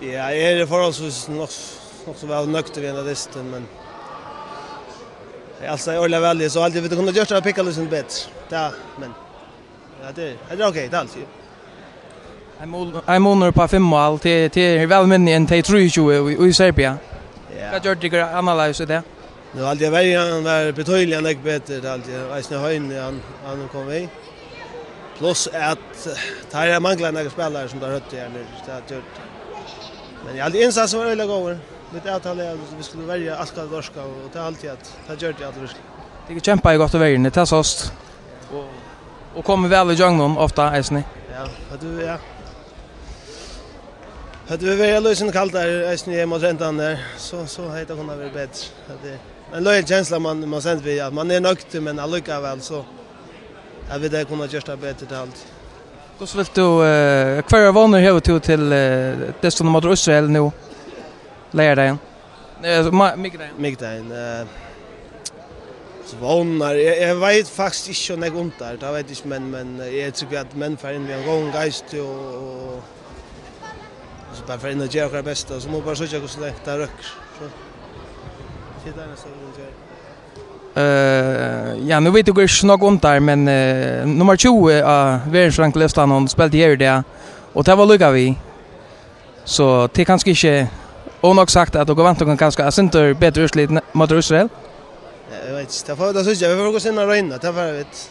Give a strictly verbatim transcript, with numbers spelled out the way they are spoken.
Ja, eg eri forholdsvis nokk, nokk so væl nøgdur við henda dystin, men eg er altso ordiliga væl, so haldi eg vit kunnu gjørt tað, pikka lítt betri. Ja, men ja, tað er, tað er ok, tað er alt. Ein mun-, ein munur upp á fimm mál, tað, tað er væl minni enn tey trýogtjúgu í, í Serbia. Ja. Hvat gjørdu tykur annarleiðis í dag? Nú haldi eg verjan var betydiliga nógv betri, tað haldi eg. Eisini Heini, hann, hann kom við. Pluss at teir manglaðu nakrar spælarar sum teir høvdu her niðri, tað gjørdi. Men eg haldi innsatsin var øgiliga góður. Vit avtalaðu at vit skuldu verja alt hvat vit orkaðu, og tað haldi eg at tað gjørdu vit virkuliga. Tykur kjempa gott í verjuni, tað sást. Og, og komu væl ígjøgnum ofta eisini. Ja, høvdu vit, ja. Høvdu vit verið eitt sindur kaldari eisini í móti endan har, so, so hevði tað kunnað verið betri. Tað er, ein løgin kensla man, man stendur við, at man er nøgdur, men allíkavæl, so at vit hava kunnað gjørt tað betri, tað haldi eg. Hvussu vilt tú, eh, hvørjar vónir hevur tú til, eh, dystin móti Ísrael nú, leygardagin? Eh, ma-, mikudagin. Mikudagin, eh, so vónir, eg, eg veit faktiskt ikki so nógv um tær, tað veit eg ikki, men, men, eh, eg trúgvi at menn fara inn við ein góðan geist og, og, og so bara fara inn og gera okkara besta, og so mugu vit bara síggja hvussu langt tað røkkur. So, tað er tað einasta, vit kunnu gera. Eh, ja, nú veit eg ikki nokk um tær, men, eh, nummar tjúgu á verðsranglistanum spældi her í dag, og tað var líka við. So tað er kanska ikki ónokk sagt, at okur vænta okum kanska eitt sindur betri úrslit ne-, móti Ísrael. Ja, eg veit ikki, tað fáa vit at síggja. Vit fáa okur inn at royna, tað fáa vit.